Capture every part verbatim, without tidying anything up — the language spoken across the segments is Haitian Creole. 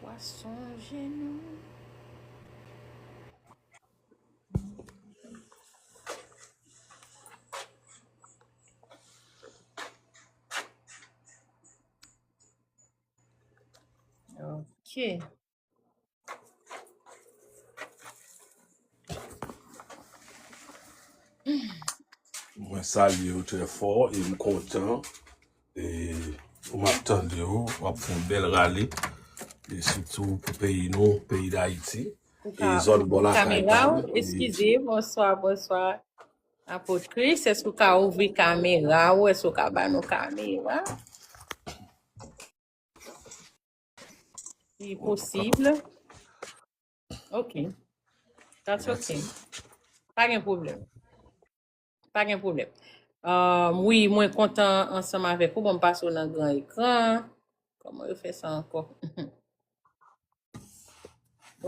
Pwason jenou. Ok. Mwen salye w trè fò e m kontan e pou m ap tande w, w ap fè yon bèl rale e sitou pou peyi nou, peyi Dayiti e zòn bò lakay pa nou. Eskize, bonswa, bonswa. Apot Chris, èske w ka ouvri kamera ou? Èske w ka ba nou kamera? Si posib. Ok. That's ok. Pa gen pwoblèm. Pa gen pwoblèm. Um, wi, mwen kontan ansanm avèk ou. Bon, m pase w nan gran ekran. Kòman yo fè sa ankò?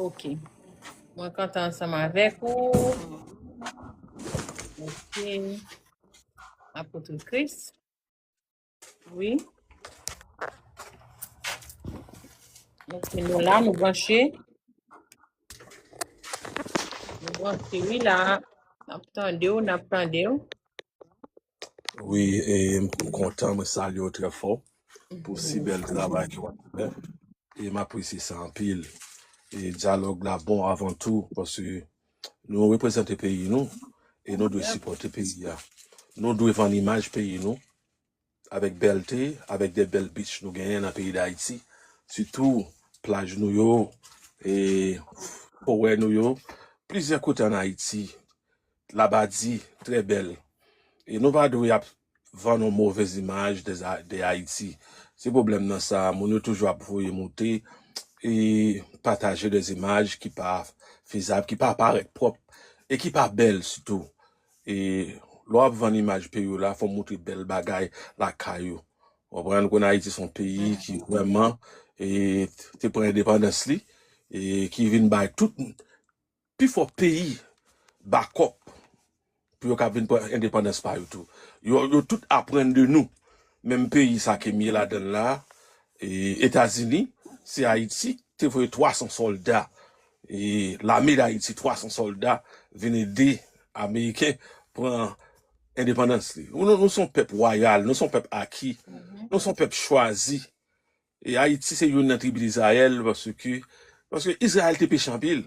Ok. Mwen kontan ansanm avèk ou. Ok. Apot Chris. Wi. Ok, nou la, nou branche. Nou branche, wi, la. N ap tande w, n ap tande w. Wi, e m kontan, mwen salye w trè fò pou si bèl travay ke w ap fè. E m apresye sa anpil. E dyalòg la bon avan tou, paske nou reprezante peyi nou e nou dwe sipòte peyi a. Nou dwe vann imaj peyi nou avèk bèlte, avèk de bèl beach nou genyen nan peyi Dayiti. Sitou plaj nou yo, e forè nou yo, plizyè kote ann Ayiti, Labadi, trè bèl. E nou pa dwe ap vann yon movèz imaj de, de Ayiti. Se pwoblèm nan sa, moun yo toujou ap voye moute e pataje de imaj ki pa fezab, ki pa parèt pwòp e ki pa bèl sitou. E lè w ap vann imaj peyi w la, fò w montre bèl bagay lakay ou. Ou konprann, konn Ayiti se yon peyi ki vrèman e te pran endepandans li e ki vin bay tout pifò peyi bakòp pou yo ka vin pran endepandans pa yo tou. Yo, yo tout aprann de nou. Menm peyi sa ke m ye ladan l la, e, Etazini, se Ayiti ki te voye twa san sòlda, e, lame Dayiti, twa san sòlda vin ede Ameriken pran endepandans li. Nou, nou se yon pèp wayal, nou se yon pèp aki, nou se yon pèp chwazi. E Ayiti se youn nan tribi Izrayèl, paske, paske Izrayèl te peche anpil.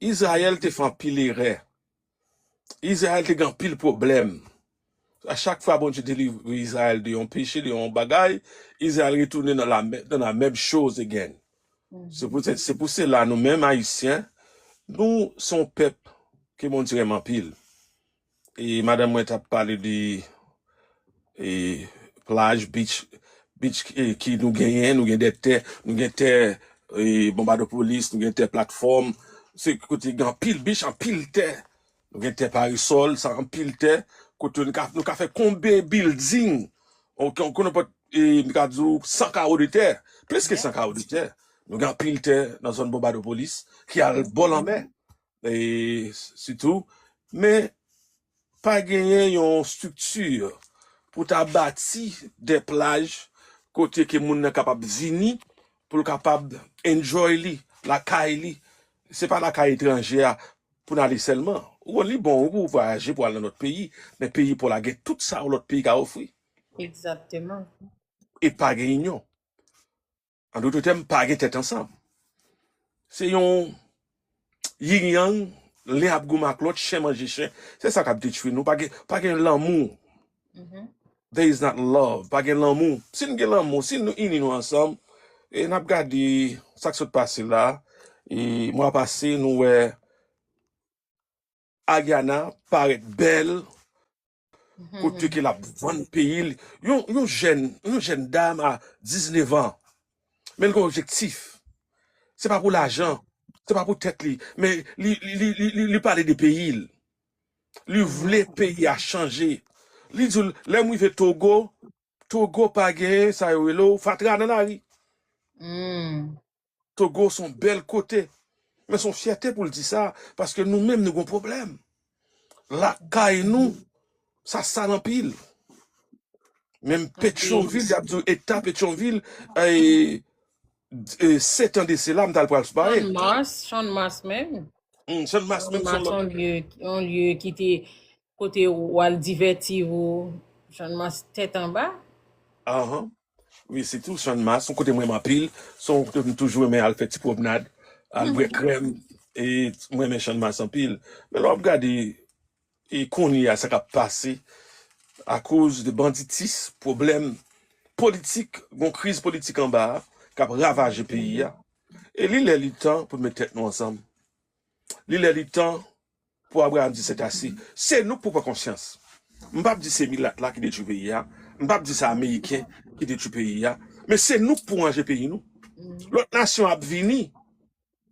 Izrayèl te fè anpil erè. Izrayèl te gen anpil pwoblèm. A chak fwa Bondye delivre Izrayèl de yon peche, de yon bagay, Izrayèl retounen nan la, nan la menm choz again. Se pou, se pou sela nou menm Ayisyen, nou se yon pèp ke Bondye renmen anpil. E madanm mwen t ap pale de e, plaj, beach, beach e, ki nou genyen, nou gen de tè, nou gen tè e, Bonbadopolis, nou gen tè Platfòm, se kote gen anpil beach, anpil tè. Nou gen tè Parisòl, sa anpil tè, kote nou ka, nou ka fè konbe bilding, on, on, on, e, m ka di w san kawo de tè, plis ke san kawo de tè. Nou gen anpil tè nan zòn Bonbadopolis ki al bò lanmè. E, sitou, men pa genyen yon estrikti pou ta bati de plaj kote ke moun nan kapab vini pou l kapab enjoy li lakay li. Se pa lakay etranje a pou n ale sèlman. Ou konn li bon wi pou w vwayaje pou al nan lòt peyi, men peyi pa w la gen tout sa yon lòt peyi ka ofri. Egzakteman. E pa gen inyon. An dòt tèm, pa gen tèt ansanm. Se yon yin yang, len ap goumen ak lòt, chen manje chen. Se sa k ap detwi nou. Pa gen, pa gen lanmou. There is not love. Pa gen lanmou. Si n gen lanmou, si nou ini nou ansanm, e n ap gade sa k sot pase la. E mwa pase, nou wè Ariana parèt bèl, kote ke l ap vann peyi l. Yon, yon jèn, yon jèn dam a diznèf an. Men l gen objektif. Se pa pou lajan, se pa pou tèt li, men li, li, li, li, li, li pale de peyi l. Li vle peyi a chanje. Li di w, lè m rive Togo, Togo pa gen sa yo rele w fatra nan lari. Togo se yon bèl kote. Men se yon fyète pou l di sa, paske nou menm nou gen yon pwoblèm. Lakay nou, sa sal anpil. Menm Petyonvil, y ap di w eta Petyonvil, e, e, sèt an de sela, m t al pral sipare. Channmas, Channmas menm. Hmm, Channmas menm se Channmas yon lòt. Yon lye, yon lye ki te kote w al divèti w. Channmas tèt anba. Ahan. Wi, sitou Channmas, yon kote m renmen anpil. Se yon kote m toujou renmen al fè ti pwomnad, al bwè krèm. E m renmen Channmas anpil. Men lè w ap gade e kounye a sa k ap pase akoz de banditis, pwoblèm politik, gon kriz politik anba a k ap ravaje peyi a. E li lè li tan pou n met tèt nou ansanm. Li lè li tan pou Abraham di c'est assez. Se nou k pou pran konsyans. M p ap di se milat la ki detwi peyi a. M p ap di se Ameriken ki detwi peyi a. Men se nou k pou ranje peyi nou. Lòt nasyon ap vini,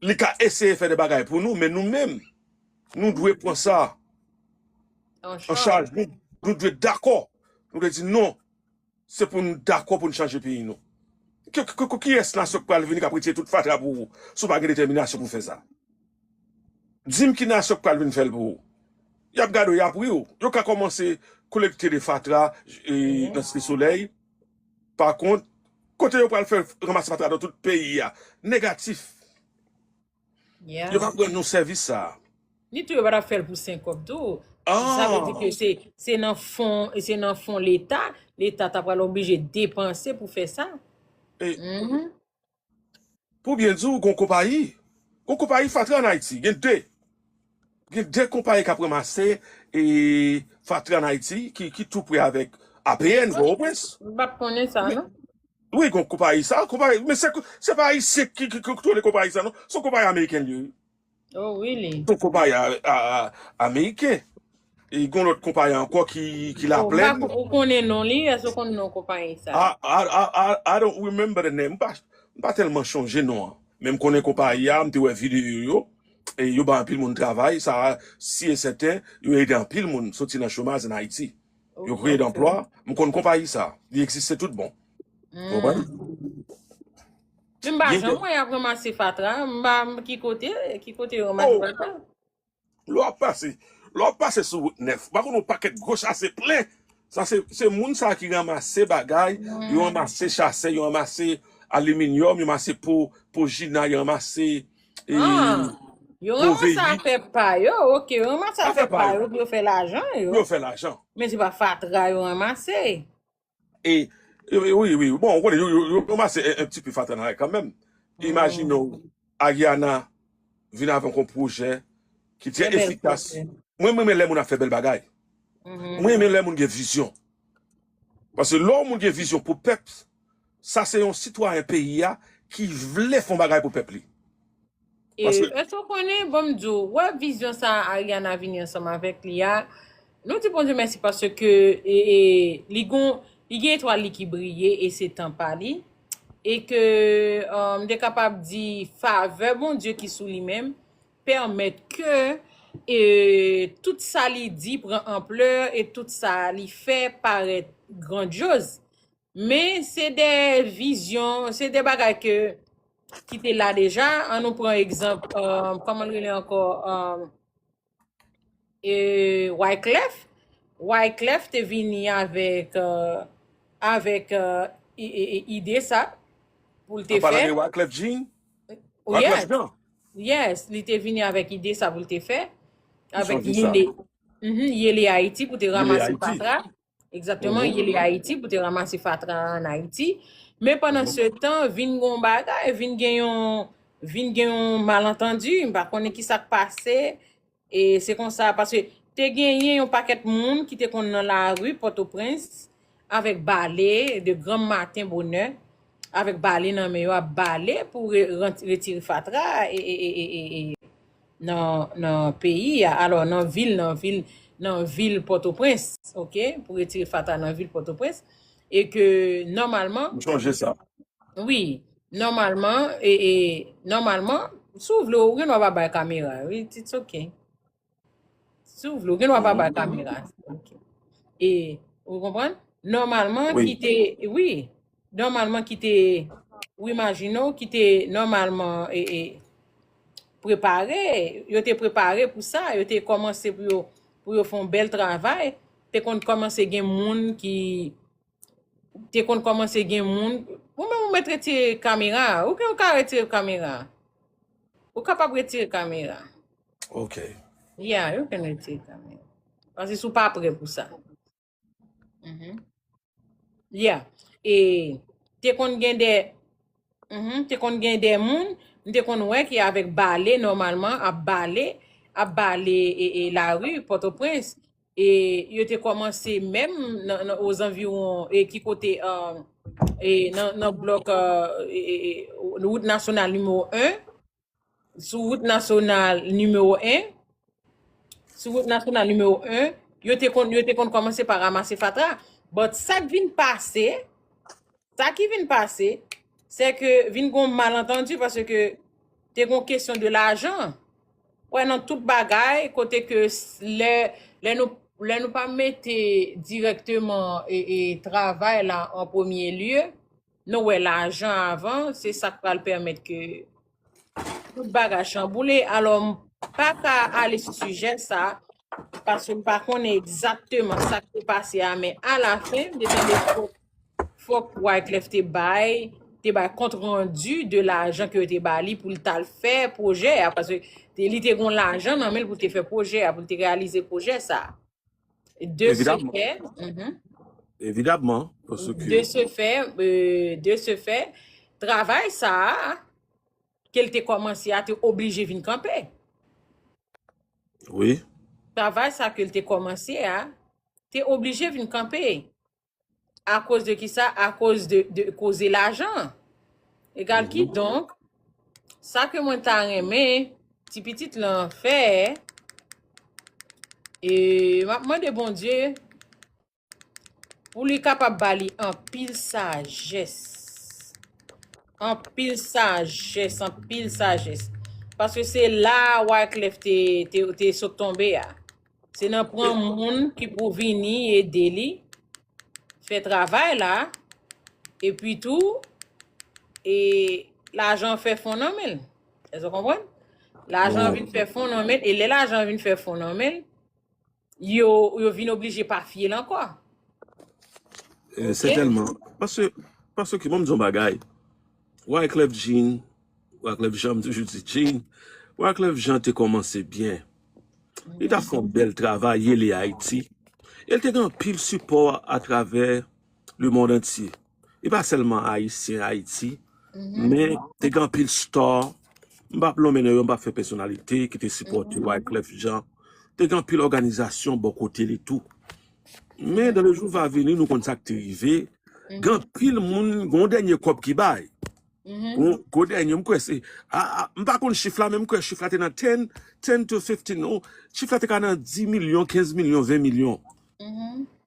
li ka eseye fè de bagay pou nou, men nou menm, nou dwe pran sa an chaj. Nou, nou dwe dakò. Nou dwe di non, se pou nou dakò pou nou chanje peyi nou. Ki, ki, ki, kiyès nasyon k pral vini k ap retire tout fatra pou ou, si w pa gen detèminasyon pou fè sa? Di m ki nasyon k pral vin fè l pou ou. Y ap gade w, y ap ri w. Yo ka kòmanse kolekte de fatra e, nan Site Solèy. Pa kont, kote yo pral fè ranmase fatra nan tout peyi a? Negatif. Yo pa pran nou sèvis sa a. Ni tou yo pa t ap fè l pou senk kòb tou. Sa vle di ke se se nan fon se nan fon Leta, Leta ta pral oblije depanse pou fè sa. Pou byen di w, gon konpayi, gon konpayi fatra an Ayiti, gen de. Gen de konpayi k ap ranmase e, fatra an Ayiti ki, ki tou pre avèk A P N, Pòtoprens. M pa t konnen sa non. Wi, gon konpayi sa, konpayi, men se, se pa Ayisyen ki, ki, ki kontwole konpayi sa non, se yon konpayi ameriken li ye. Oh, really? Se yon konpayi a, a, a, ameriken. E gon lòt konpayi ankò ki, ki Laplèn. Ou konnen non li? Èske ou konnen non konpayi sa? I, I, I, I, I don't remember the name. M pa, m pa tèlman chonje non an. Men m konnen konpayi a, m te wè videyo yo. E yo ba anpil moun travay. Sa, si e sèten, yo ede anpil moun soti nan chomaj an Ayiti. Yo kreye danplwa. M konn konpayi sa. Li egziste tout bon. Ou konprann? Men m pa janm wè y ap ranmase fatra. M pa, ki kote, ki kote yo ranmase fatra? Lè w ap pase, lè w ap pase sou wout nèf, ou pa konn yon pakèt gwo chase plen. Sa se, se moun sa ki ranmase bagay, yo ranmase chase, yo ranmase aliminyòm, yo ranmase po, po jina, yo ranmase e, Yo ranmase afè pa yo, oke, yo ranmase afè pa yo pou yo fè lajan yo. Yo fè lajan. Men se pa fatra yo ranmase. E, e, wi, wi, bon, ou konnen, yo, yo, yo ranmase un, un petit peu fatra nan kanmenm. Imajine w, Ariana vin avèk yon pwojè ki trè efikas. Mwen, mwen renmen lè moun ap fè bèl bagay. Mwen renmen lè moun gen vizyon. Paske lè yon moun gen vizyon pou pèp, sa se yon sitwayen peyi a ki vle fè yon bagay pou pèp li. Èske w konnen, bon, m di w, wè vizyon sa Ariana vini ansanm avèk li a, nou di Bondye mèsi paske e, e, li gon, li gen etwal li ki briye e se tan pa li. E ke, um, m te kapab di favè Bondye ki sou li menm pèmèt ke e, tout sa li di pran anplè e tout sa li fè parèt grandyoz. Men se de vizyon, se de bagay ke ki te la deja. An nou pran egzanp, um, kòman l rele ankò? Um, e, Wyclef. Wyclef te vini avèk, uh, avèk uh, ide sa pou l te fè. Wyclef Jean? Yes. Yes, li te vini avèk ide sa pou l te fè. Avèk Yele, Yele Ayiti pou te ranmase fatra. Egzakteman, Yele Ayiti pou te ranmase fatra an Ayiti. Men pandan se tan, vin gon bagay, vin gen yon, vin gen yon malantandi, m pa konnen ki sa k pase. E se konsa, paske te genyen yon pakèt moun ki te konn nan lari Pòtoprens avèk bale, de granm maten bonè, avèk bale nan men yo, ap bale pou re, retire fatra e, e, e, e, e, nan, nan peyi a, alò nan vil, nan vil, nan vil Pòtoprens, oke, pou retire fatra nan vil Pòtoprens, e ke nòmalman, m sonje sa. Wi, nòmalman, e, e, nòmalman, si w vle, ou gen dwa pa bay kamera, wi, it's okay. Si w vle, ou gen dwa pa bay kamera. E, ou konprann? Nòmalman, ki te, wi, nòmalman, ki te, ou imajine w, ki te nòmalman, e, e, prepare, yo te prepare pou sa, yo te kòmanse pou yo, pou yo fè yon bèl travay, te konn kòmanse gen moun ki, te konn kòmanse gen moun, ou menm ou mèt retire kamera, ou gen ou ka retire kamera. Ou kapab retire kamera. Ok. Yeah, you can retire kamera. Paske si w pa prè pou sa. Mhm. Yeah. E te konn gen de, mhm, te konn gen de moun, m te konn wè ki avèk bale nòmalman, ap bale, ap bale e, e lari Pòtoprens. E yo te kòmanse menm nan, nan ozanviwon, e ki kote, euh, e nan, nan blòk, euh, e, e, e, wout nasyonal nimewo en, sou wout nasyonal nimewo en, sou wout nasyonal nimewo en, yo te konn, yo te konn kòmanse pa ranmase fatra. But sa k vin pase, sa ki vin pase, se ke vin gon malantandi paske te gon kesyon de lajan. Wè, nan tout bagay, kote ke s- lè, lè nou, lè nou pa mete dirèkteman e, e travay la an premye lye, nou wè lajan avan, se sa k pral pèmèt ke tout bagay chanboule. Alò, m pa ka ale sou sijè sa, paske m pa konnen egzakteman sa k te pase a, men alafen, m te tande fòk, fòk Wyclef te bay, te bay kont randi de lajan ke yo te ba li pou l t al fè pwojè a, paske te, li te gon lajan nan men l pou l te fè pwojè a, pou l te reyalize pwojè sa. De ce Evidamman. Fait, mhm. Evidamman, paske De ce fait, euh, de ce fait, travay sa a, ke l te kòmanse a, te oblije vin kanpe. Wi. Travay sa ke l te kòmanse a, te oblije vin kanpe. Akoz de ki sa? Akoz de, de koze lajan. Egal ki, donk, sa ke mwen ta renmen, ti pitit lan fè, e m ap mande Bondye, pou li kapab ba li anpil sajès. Anpil sajès, anpil sajès. Paske se la Wyclef te, te, te sot tonbe a. Se nan pran moun ki pou vini ede li fè travay la. Epi tou, e lajan fè fon nan men l. Èske w konprann? Lajan vin fè fon nan men l. E lè lajan vin fè fon nan men l, yo, yo vin oblije pa fye l ankò. Eh, sètèlman. Paske, paske, ban m di yon bagay. Wyclef Jean, Wyclef Jean, m toujou di Jean, Wyclef Jean te kòmanse byen. Li t ap fè yon bèl travay, Yele Ayiti. E l te gen anpil sipò atravè lemonn antye. E pa sèlman Ayisyen, Ayiti, men te gen anpil star. M p ap lonmen non yo, m p ap fè pèsonalite ki te sipòte Wyclef Jean. Te gen anpil òganizasyon bò kote li tou. Men dans le jour va venir, nou konn sa k te rive. Gen anpil moun, gen yon dènye kòb ki bay. Gon, gon dènye, m kwè se, a, a, m pa konn chif la, men m kwè chif la te nan ten, ten to fifteen, non. Chif la te ka nan dis milyon, kenz milyon, ven milyon.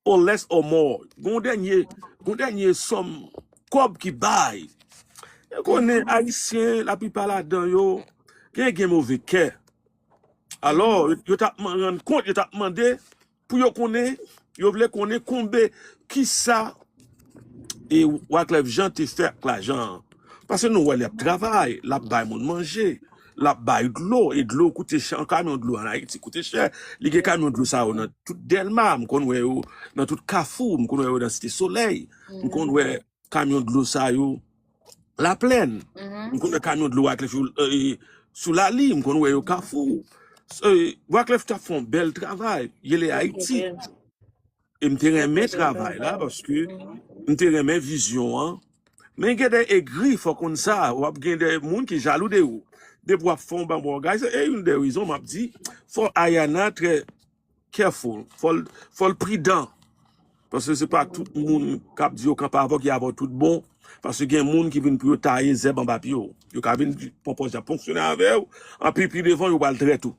Or less or more. Gon dènye, gon dènye sòm kòb ki bay. E konnen Ayisyen, laplipa ladan yo, gen, gen move kè. Alò, yo t ap man- rann kont, yo t ap mande pou yo konnen, yo vle konnen konbe, kisa e Wyclef Jean te fè ak lajan an. Paske nou wè l ap travay, l ap bay moun manje, l ap bay dlo, e dlo koute chè, yon kamyon dlo ann Ayiti koute chè. Li gen kamyon dlo sa yo nan tout Dèlma, m konn wè yo nan tout Kafou, m konn wè yo nan Site Solèy, m konn wè kamyon dlo sa yo Laplèn. M konn wè kamyon dlo Wyclef yo, eh, sou Lali, m konn wè yo Kafou. Eh, Wyclef t ap fè yon bèl travay, Yele Ayiti. E m te renmen travay la paske m te renmen vizyon an. Men gen de egri, fò konn sa, w ap gen de moun ki jalou de ou. Depi w ap fè yon bon bagay, se e youn de rezon m ap di, fò Ayana trè careful, fò l, fò l pridan. Paske se pa tout moun k ap di yo kanpe avè w ki avè w tout bon. Paske gen moun ki vin pou yo taye zèb anba pye w. Yo ka vin pran pòz y ap fonksyone avè w, anpi pi devan yo pral trèt ou.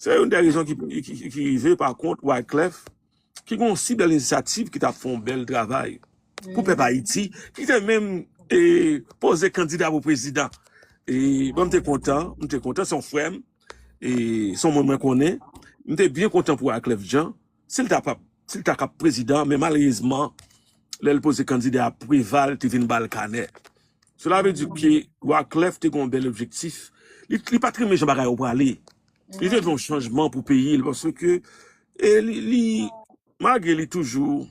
Se youn de rezon ki, ki, ki, ki rive, pa kont, Wyclef, ki gen yon si bèl inisyativ, ki t ap fè yon bèl travay pou pèp Ayiti, ki te menm, e, poze kandida pou prezidan. E, bon, m te kontan, m te kontan, se yon frè m, e, se yon moun mwen konnen. M te byen kontan pou Wyclef Jean, si l ta p ap, si l ta k ap prezidan, men malerezman, lè l poze kandida a, Preval te vin ba l kanè. Cela veut dire ke Wyclef te gen yon bèl objektif. Li, li pa t renmen jan bagay yo prale. Li te vle yon chanjman pou peyi l, paske, e, li, li, malgre li toujou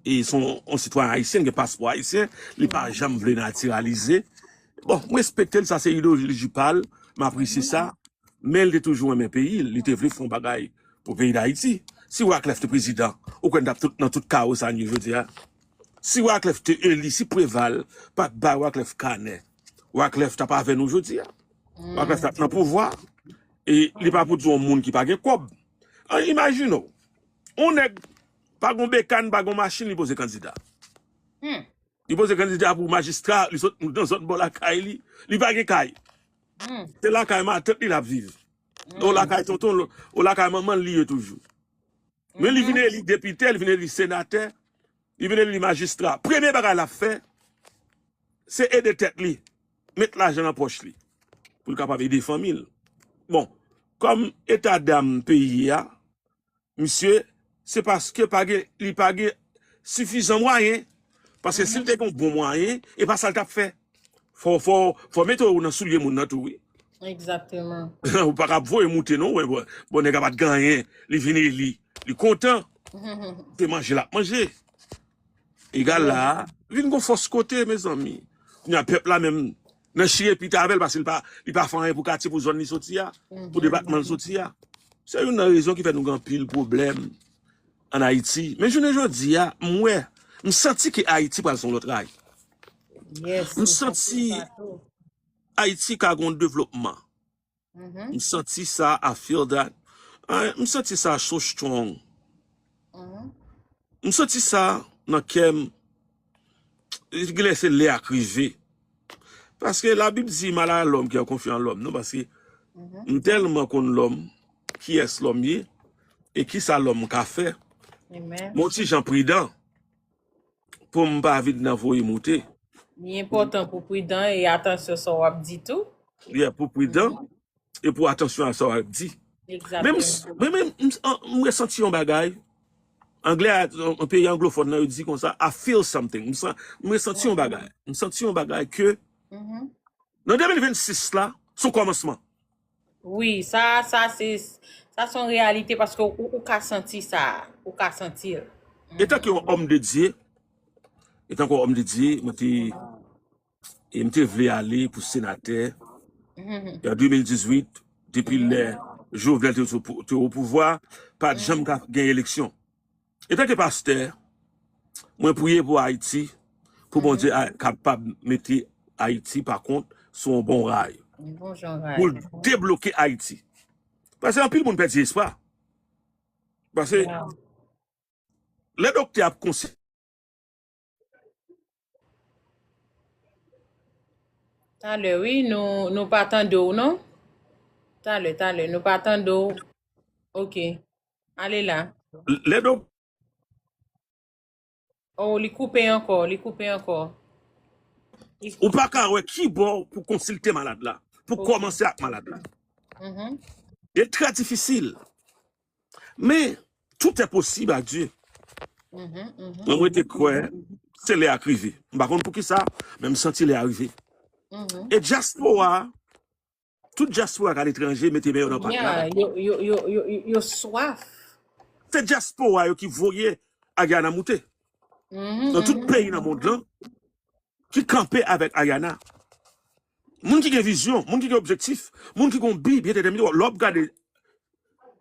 E se yon, yon sitwayen ayisyen, gen paspò ayisyen, li pa janm vle natiralize. Bon, m respekte l, sa se ideoloji pa l, m apresye sa, men li te toujou renmen peyi l, li te vle fè yon bagay pou peyi Dayiti. Si Wyclef te prezidan, ou kwè n t ap tout, nan tout kawo sa n ye jodi a? Si Wyclef te eli, si Preval pa t bay Wyclef kanè, Wyclef t ap avè nou jodi a. Wyclef t ap nan pouvwa. E li pa pou di yon moun ki pa gen kòb. An, imajine w, yon nèg pa gen bekàn, pa gen machin, li poze kandida. Li poze kandida pou majistra, li sot nan zòn bò lakay li. Li pa gen kay. Se lakay matant li l ap viv. Ou lakay tonton, ou lakay manman li ye toujou. Men li vin eli depite, li vin eli senatè, li vin eli majistra. Premye bagay l ap fè, se ede tèt li, met lajan nan pòch li, pou l kapab ede fanmi l. Bon, kòm eta dam peyi a, misye, se paske pa gen, li pa gen sifizan mwayen. Paske si l te gen yon bon mwayen, e pa sa l t ap fè. Fò, fò, fò mete w nan soulye moun nan tou, wi. Egzakteman. Ou pa ka ap voye moute non, wè, bon, bon, nèg la pa t gen anyen, li vin eli, li kontan. Se manje l ap manje. Egal la, vin gon fòs kote, mezanmi. Kounye a pèp la menm, nan chire pit avè l, paske li pa, li pa fè anyen pou katye, pou zòn li soti a, pou depatman l soti a. Se youn nan rezon ki fè nou gen anpil pwoblèm ann Ayiti. Men jounen jodi a, m wè, m santi ke Ayiti pral se yon lòt ray. M santi Ayiti ka gen yon devlopman. M santi sa, I feel that. Ah, m santi sa so strong. M santi sa nan kè m. Genlè se lè a k rive. Paske Labib di, malè a lòm ki an konfyans an lòm, non, paske m tèlman konn lòm, kiyès lòm ye, e kisa lòm ka fè. M yon ti jan pridan pou m pa vin nan voye moute. Li enpòtan pou pridan e atansyon sa w ap di tou. Yeah, pou pridan e pou atansyon a sa w ap di. Men m, Egzakteman. men, men, m, an, m resanti yon bagay. Anglè a, an, an peyi anglofòn nan, yo di konsa, I feel something. M san, m resanti yon bagay. M santi yon bagay ke nan de mil vennsis la, se yon kòmansman. Wi, sa, sa se, sa se yon reyalite paske ou, ou ka santi sa, ou ka santi l. Etanke yon òm de Dye, etanke yon òm de Dye, mwen te, e m te vle ale pou senatè. An de mil dizuit, depi lè Jovenel te sou pou, te o pouvwa, pa t janm ka gen eleksyon. Etanke pastè, mwen priye pou Ayiti, pou Bondye a, kapab mete Ayiti, pa kont, sou yon bon ray. Yon bon jan ray. Pou l debloke Ayiti. Paske anpil moun pèdi espwa. Paske lè doktè ap konsi- Talè, wi, nou, nou pa tande w, non? Talè, talè, nou pa tande w. Ok. Ale la. Lè dok- Oh, li koupe ankò, li koupe ankò. Ou pa ka wè ki bò pou konsilte malad la, pou kòmanse ak malad la. E trè difisil. Men, tout est possible à Dieu. Mwen, mwen te kwè, se lè a k rive. M pa konn poukisa, men m santi lè a rive. E dyaspora, tout dyaspora k aletranje, mete men yo nan pat la. Yo, yo, yo, yo, yo, yo swaf. Se dyaspora yo ki voye Ariana moute. Nan tout peyi nan mond lan, ki kanpe avèk Ariana. Moun ki gen vizyon, moun ki gen objektif, moun ki gen bi byen detèmine. Lè w ap gade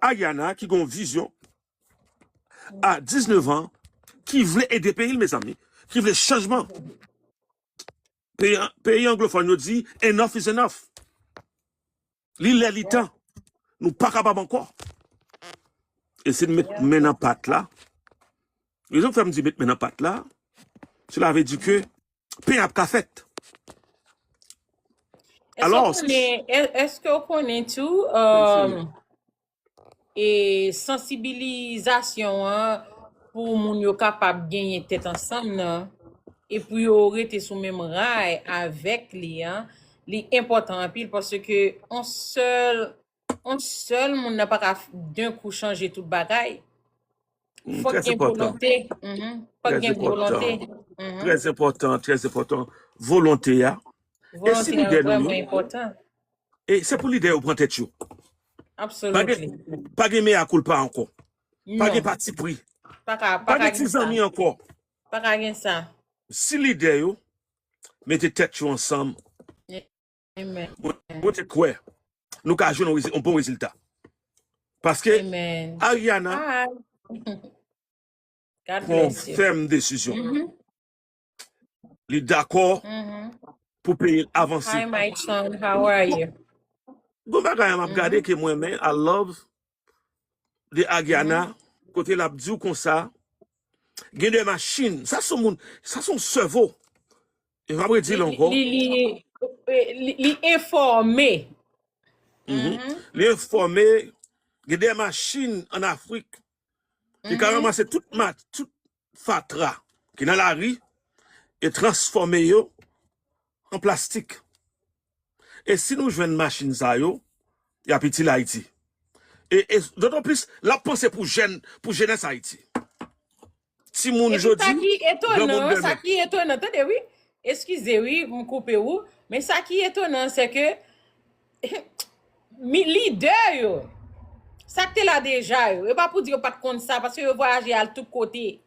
Ariana ki gen vizyon a diznèf an, ki vle ede peyi l, mezanmi, ki vle chanjman. Peyi, peyi anglofòn yo di, enough is enough. Li lè, li tan. Nou pa kapab ankò. E si n met men nan pat la, rezon k fè m di met men nan pat la, sela vle di ke pen ap ka fèt. Alò, èske w konnen tou, e sansibilizasyon an pou moun yo kapab genyen tèt ansanm nan e pou yo rete sou menm ray avèk li an, li enpòtan anpil paske on sèl, on sèl moun nan pa ka d'un coup chanje tout bagay. Fòk gen volonte. Fòk gen volonte. Trè enpòtan, trè enpòtan. Volonte a. E si lidè nou yo? E se pou lidè yo pran tèt yo. Pa gen, pa gen mea culpa ankò. Pa gen pati pri. Pa gen ti zanmi ankò. Pa ka gen sa. Si lidè yo mete tèt yo ansanm, Amen. Mwen te kwè nou ka jwenn yon rezi- yon bon rezilta. Paske Amen. Ariana Hi. God pran bless you. Fèm desizyon. Mhm. Li dakò Mhm. Pou peyi l avanse. Hi, my son. How are you? Gon bagay m ap gade ke mwen men, I love de Ariana, kote l ap di w konsa, gen de machin, sa se yon moun, sa se yon sèvo. E m ap redi l ankò. Li, li, li, li enfòme. Mhm. Li enfòme, gen de machin an Afrik ki ka ranmase tout mat, tout fatra ki nan lari e transfòme yo an plastik. E si nou jwenn machin sa yo, y ap itil Ayiti. E, e dotan plis, l ap panse pou jèn, pou jenès Ayiti. Timoun Epi sa jodi, ki granmoun etonan, sa demen. Ki etonan, tande wi, eskize wi, m koupe ou, men sa ki etonan, se ke mi- lidè yo, sa k te la deja yo, yo pa pou di yo pa t konn sa, paske yo vwayaje al tout kote.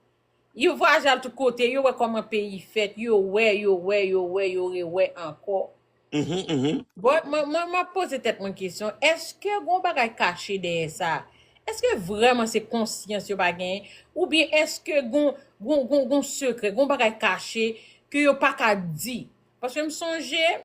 Yo vwayaje al tout kote, yo wè kòman peyi fèt, yo wè, yo wè, yo wè, yo rewè ankò. Mhm, mhm. Bon, mwen, mwen, mwen poze tèt mwen kesyon, èske gon bagay kache dèyè sa? Èske vrèman se konsyans yo pa genyen? Oubyen èske gon, gon, gon, gon sekrè, gon bagay kache ke yo pa ka di? Paske m sonje,